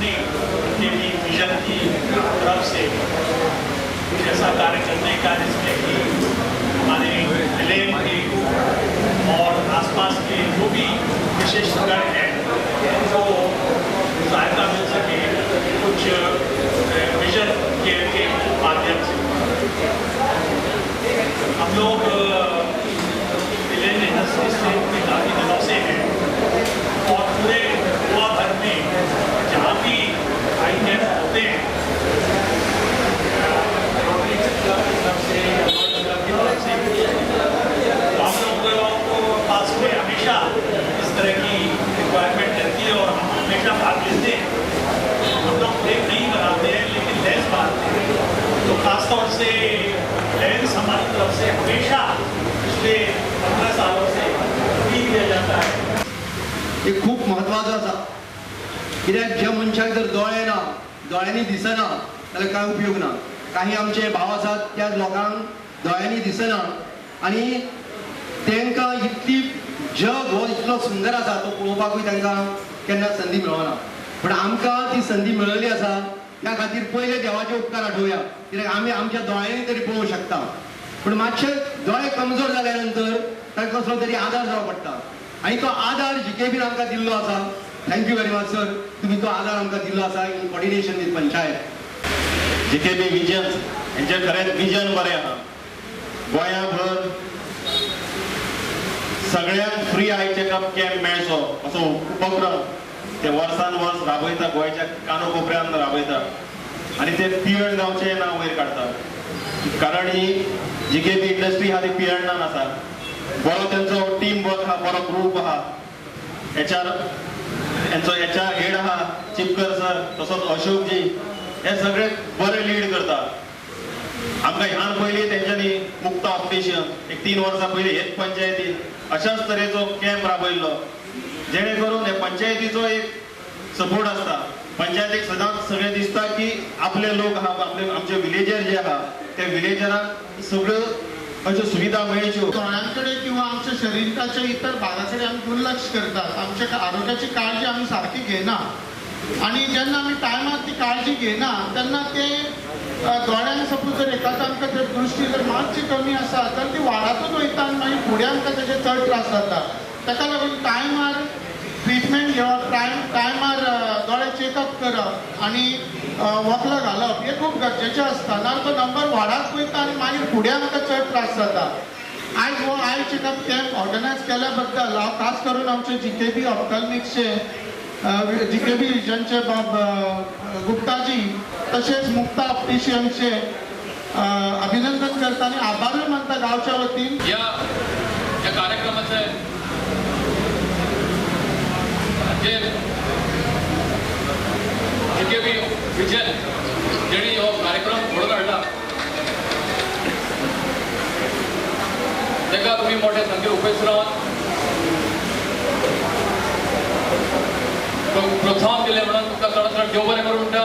हमने GKB vision की तरफ से कुछ ऐसा कार्य करने का, जिसमें कि हमारे जिले के और आसपास के जो भी विशिष्ट गण हैं, उनको सहायता मिल सके कुछ विजन केयर के माध्यम से। हम लोग पिलेन इंडस्ट्री स्टेट में काफ़ी दिनों से हैं और पूरे गोवा भर में जहाँ भी आई कैंप होते हैं, रोटरी क्लब की तरफ से या लॉयंस क्लब की तरफ से, तो हम लोगों को पास में हमेशा इस तरह की रिक्वायरमेंट रहती है और हम हमेशा भाग लेते हैं। हम लोग फ्रेम नहीं बनाते हैं, लेकिन लेंस बनाते हैं। तो खासतौर से लेंस हमारी तरफ से हमेशा पिछले 15 सालों से फ्री दिया जाता है। एक खूब म्हत्वाचो आसा, कित्याक ज्या मनशाक जर दोळे ना, दोळ्यांनी दिसना जाल्यार कांय उपयोग ना। काही आमचे भाव आसात, त्या लोकांक दोळ्यांनी दिसना आनी तांकां इतली जग हो इतलो सुंदर आसा, तो पळोवपाकूय तांकां केन्ना संदी मेळना। पूण आमकां ती संदी मेळिल्ली आसा, त्या खातीर पयले देवाचे उपकार आठोवया, कित्याक आमी आमच्या दोळ्यांनी तरी पळोवंक शकता। पूण मातशे दोळे कमजोर जाल्या नंतर ताका कसलो तरी आदार जावो पडटा आनी तो आदार जीकेबीन आमकां दिल्लो आसा। Thank you very much, sir. तुमी तो आदार आमकां दिल्लो आसा in coordination with panchayat. GKB vision हेंचें खरेंच विजन बरें आहा। गोंयाभर सगळ्यांक फ्री आय चेकअप कॅम्प मेळचो असो उपक्रम ते वर्सान वर्स राबयता, गोंयच्या कानो कोपऱ्यान राबयता आनी ते पियण गांवचें नांव वयर काडटा, कारण ही जीकेबी इंडस्ट्री आहा ती पियर्णान आसा। बरो तेंचो टीम वर्क आहा, बरो ग्रूप आहा। एचआर हेंचो एचआर हेड आहा चिपकर सर, तसोच अशोकजी, हे सगळे बरे लीड करता। आमकां ह्यान पयलीं तेंच्यांनी मुक्ता ऑप्टिशियन एक 3 वर्सां पयलीं हेच पंचायतीन अशाच तरेचो कॅम्प राबयल्लो, जेणे करून हे पंचायतीचो एक सपोर्ट आसता। पंचायतीक सदांच सगळें दिसता की आपले लोक आहा, आपले आमचे विलेजर जे आहा, त्या विलेजरांक सगळ्यो अश्यो सुविधा मेळच्यो। दोळ्यांकडे किंवा आमच्या शरीराच्या इतर भागाकडे आमी दुर्लक्ष करतात। आमच्या आरोग्याची काळजी आमी सारकी घेना आनी जेन्ना आमी टायमार ती काळजी घेना तेन्ना ते दोळ्यांक सपोज जर एखादो आमकां जर दृश्टी जर मातशी कमी आसा तर ती वाडतूच वयता आनी मागीर फुडें आमकां तेजे चड त्रास जाता। ताका लागून टायमार ट्रिटमेंट घेवप, टायमार दोळे चेकअप करप आनी वखदां घालप हें खूब गरजेचें आसता, ना तो नंबर वाडत वयता आनी मागीर फुडें आमकां चड त्रास जाता। आयज हो आय चेकअप कॅम्प ऑर्गनायज केल्या बद्दल हांव खास करून आमचे जीकेबी ऑप्थाल्मिक्सचे, जीकेबी विजनचे बाब गुप्ताजी तशेंच मुक्ता ऑप्टिशियनचे अभिनंदन करता आनी आभारूय मानता गांवच्या वतीन। या या कार्यक्रमाचे जे जीकेबी विजन जेणी हो कार्यक्रम घडोवन हाडला, ताका तुमी मोठ्या संख्येन उपस्थित रावात, प्रोत्साहन दिलें म्हणून तुमकां चडांत चड देव बरें करूं म्हणटा।